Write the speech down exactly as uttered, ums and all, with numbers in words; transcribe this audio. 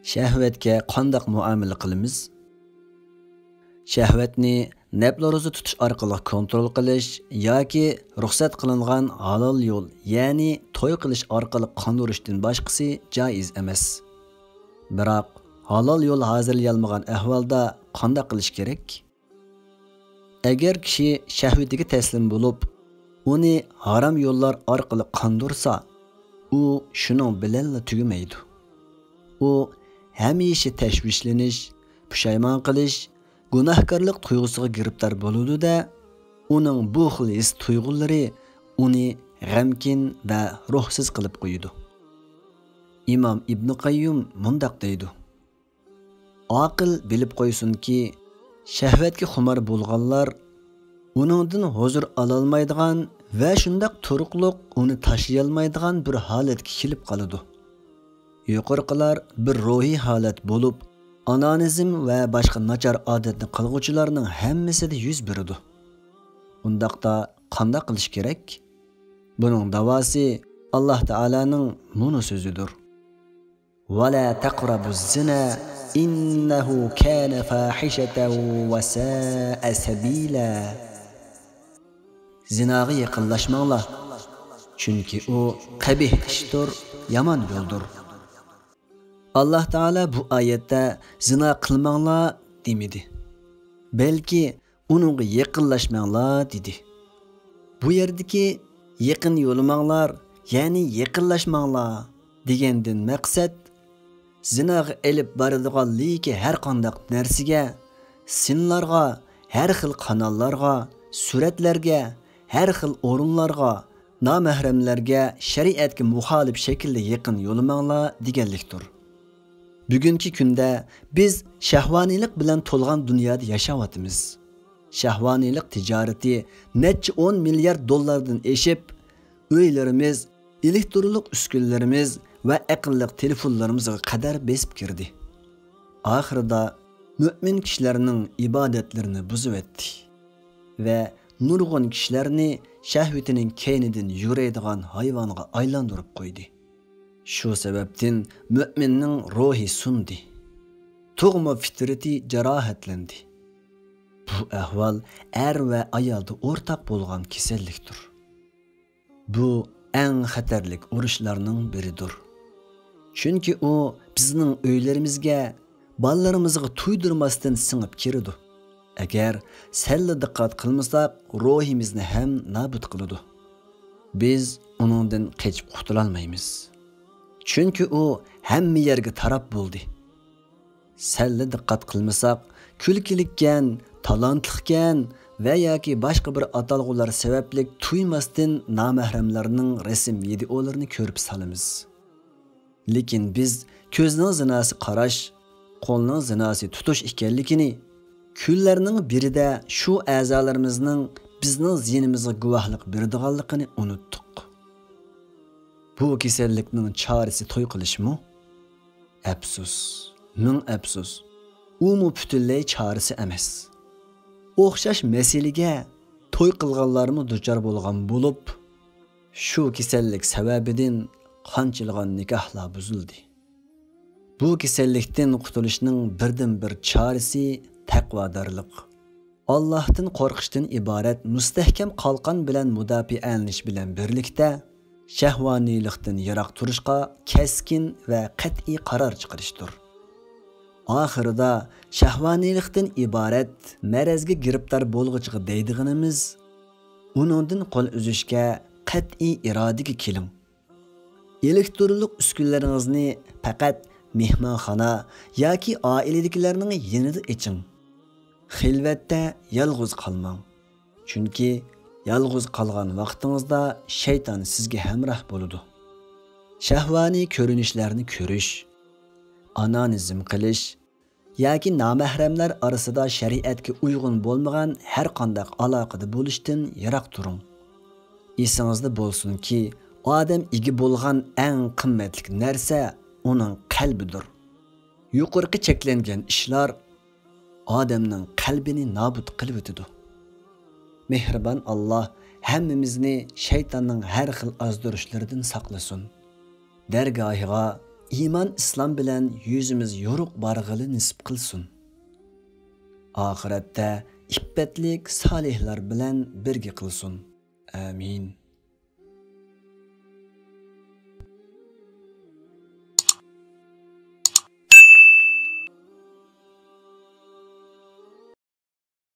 شەھۋەتكە قانداق مۇئامىلە قىلىمىز؟ شەھۋەتنى نەپلى روزا تۇتۇش ئارقىلىق كونترول قىلىش ياكى رۇخسەت قىلىنغان ھالال يول، يەنى توي قىلىش ئارقىلىق قاندۇرۇشتىن باشقىسى جائىز ئەمەس. بىراق، ھالال يول ھازىرلىيالمىغان ئەھۋالدا قانداق قىلىش كېرەك؟ ئەگەر كىشى شەھۋىتىگە تەسلىم بولۇپ، ئۇنى ھارام يوللار ئارقىلىق قاندۇرسا، ئۇ شۇنىڭ بىلەنلا تۈگىمەيدۇ. ئۇ ھەمىشە تەشۋىشلىنىش، پۇشايمان قىلىش، گۇناھكارلىق تۇيغۇسىغا گىرىپتار بولىدۇ-دە، ئۇنىڭ بۇ خىل ھېس-تۇيغۇلىرى ئۇنى غەمكىن ۋە روھسىز قىلىپ قويىدۇ. ئىمام ئىبنى قەييۇم مۇنداق دەيدۇ: ئاقىل بىلىپ قويسۇنكى، شەھۋەتكە خۇمار بولغانلار ئۇنىڭدىن ھۇزۇر ئالالمايدىغان ۋە شۇنداق تۇرۇقلۇق ئۇنى تاشلىيالمايدىغان بىر ھالەتكە كېلىپ قالىدۇ. يۇقىرىقىلار بىر روھىي ھالەت بولۇپ، ئانانىزم ۋە باشقا ناچار ئادەتنى قىلغۇچىلارنىڭ ھەممىسىدە يۈز بېرىدۇ. ئۇنداقتا قانداق قىلىش كېرەك؟ بۇنىڭ داۋاسى ئاللاھ تائالانىڭ مۇنۇ سۆزىدۇر: «ولا تقربوا الزنا إنه كان فاحشة وساء سبيلا». زىناغا يېقىنلاشماڭلار، چۈنكى ئۇ قەبىھ ئىشتۇر، يامان يولدۇر. ئاللاھ تائالا بۇ ئايەتتە زىنا قىلماڭلار دېمىدى، بەلكى ئۇنىڭغا يېقىنلاشماڭلار دېدى. بۇ يەردىكى يېقىن يولىماڭلار، يەنى يېقىنلاشماڭلار دېگەندىن مەقسەت، زىناغا ئېلىپ بارىدىغان لېكى ھەر قانداق نەرسىگە، سىنلارغا، ھەر خىل قاناللارغا، سۈرەتلەرگە، ھەر خىل ئورۇنلارغا، نامەھرەملەرگە شەرىئەتكە مۇخالىپ شەكىلدە يېقىن يولىماڭلار دېگەنلىكتۇر. بۈگۈنكى كۈندە بىز شەھۋانىيلىق بىلەن تولغان دۇنيادا ياشاۋاتىمىز. شەھۋانىيلىق تىجارىتى نەچچە ئون مىليارد دوللاردىن ئېشىپ، ئۆيلىرىمىز، ئېلېكترونلۇق ئۈسكۈنىلىرىمىز ۋە ئەقىللىق تېلېفونلىرىمىزغا قەدەر بېسىپ كىردى. ئاخىرىدا مۆمىن كىشىلەرنىڭ ئىبادەتلىرىنى بۇزۇۋەتتى ۋە نۇرغۇن كىشىلەرنى شەھۋىتىنىڭ كەينىدىن يۈگۈرەيدىغان ھايۋانغا ئايلاندۇرۇپ قويدى. شۇ سەۋەبتىن مۆمىننىڭ روھى سۇندى. تۇغما فىترىتى جاراھەتلەندى. بۇ ئەھۋال ئەر ۋە ئايالدا ئورتاق بولغان كېسەللىكتۇر. بۇ ئەڭ خەتەرلىك ئۇرۇشلارنىڭ بىرىدۇر. چۈنكى ئۇ بىزنىڭ ئۆيلىرىمىزگە، بالىلىرىمىزغا تۇيدۇرماستىن سىڭىپ كىرىدۇ. ئەگەر سەللا دىققەت قىلمىساق، روھىمىزنى ھەم نابۇت قىلىدۇ. بىز ئۇنىڭدىن قېچىپ قۇتۇلالمايمىز. چۈنكى ئۇ ھەممە يەرگە تاراپ بولدى. سەللا دىققەت قىلمىساق، كۈلكىلىككەن، تالانتلىقكەن ۋە ياكى باشقا بىر ئاتالغۇلار سەۋەبلىك تۇيماستىن نامەھرەملەرنىڭ رەسىم ۋىدېئولىرىنى كۆرۈپ سالىمىز. لېكىن بىز كۆزنىڭ زىناسى قاراش، قولنىڭ زىناسى تۇتۇش ئىكەنلىكىنى، كۈنلەرنىڭ بىرىدە شۇ ئەزالىرىمىزنىڭ بىزنىڭ زىيىنىمىزغا گۇۋاھلىق بېرىدىغانلىقىنى ئۇنتتۇق. بۇ كېسەللىكنىڭ چارىسى توي قىلىشمۇ؟ ئەپسۇس، مىڭ ئەپسۇس، ئۇمۇ پۈتۈنلەي چارىسى ئەمەس. ئوخشاش مەسىلىگە توي قىلغانلارمۇ دۇچار بولغان بولۇپ، شۇ كېسەللىك سەۋەبىدىن قانچىلىغان نىكاھلار بۇزۇلدى. بۇ كېسەللىكتىن قۇتۇلۇشنىڭ بىردىنبىر چارىسى تەقۋادارلىق. ئاللاھتىن قورقۇشتىن ئىبارەت مۇستەھكەم قالقان بىلەن مۇداپىئەلىنىش بىلەن بىرلىكتە، شەھۋانىيلىقتىن يىراق تۇرۇشقا كەسكىن ۋە قەتئىي قارار چىقىرىشتۇر. ئاخىرىدا شەھۋانىيلىقتىن ئىبارەت مەرەزگە گىرىپتار بولغۇچىغا دەيدىغىنىمىز، ئۇنىڭدىن قول ئۈزۈشكە قەتئىي ئىرادىگە كېلىڭ. ئېلېكترونلۇق ئۈسكۈنىلىرىڭىزنى پەقەت مېھمانخانا ياكى ئائىلىدىكىلەرنىڭ يېنىدا ئېچىڭ. خىلۋەتتە يالغۇز قالماڭ. چۈنكى يالغۇز قالغان ۋاقتىڭىزدا شەيتان سىزگە ھەمراھ بولىدۇ. شەھۋانىي كۆرۈنۈشلەرنى كۆرۈش، ئانانىزم قىلىش ياكى نامەھرەملەر ئارىسىدا شەرىئەتكە ئۇيغۇن بولمىغان ھەر قانداق ئالاقىدە بولۇشتىن يىراق تۇرۇڭ. ئېسىڭىزدە بولسۇنكى، ئادەم ئىگە بولغان ئەڭ قىممەتلىك نەرسە ئۇنىڭ قەلبىدۇر. يۇقىرىقى چەكلەنگەن ئىشلار ئادەمنىڭ قەلبىنى نابۇت قىلىۋېتىدۇ. مېھرىبان ئاللاھ ھەممىمىزنى شەيتاننىڭ ھەر خىل ئازدۇرۇشلىرىدىن ساقلىسۇن. دەرگاھىغا ئىمان ئىسلام بىلەن يۈزىمىز يورۇق بارغىلى نېسىپ قىلسۇن. ئاخىرەتتە ئىپپەتلىك سالىھلار بىلەن بىرگە قىلسۇن. ئامىن.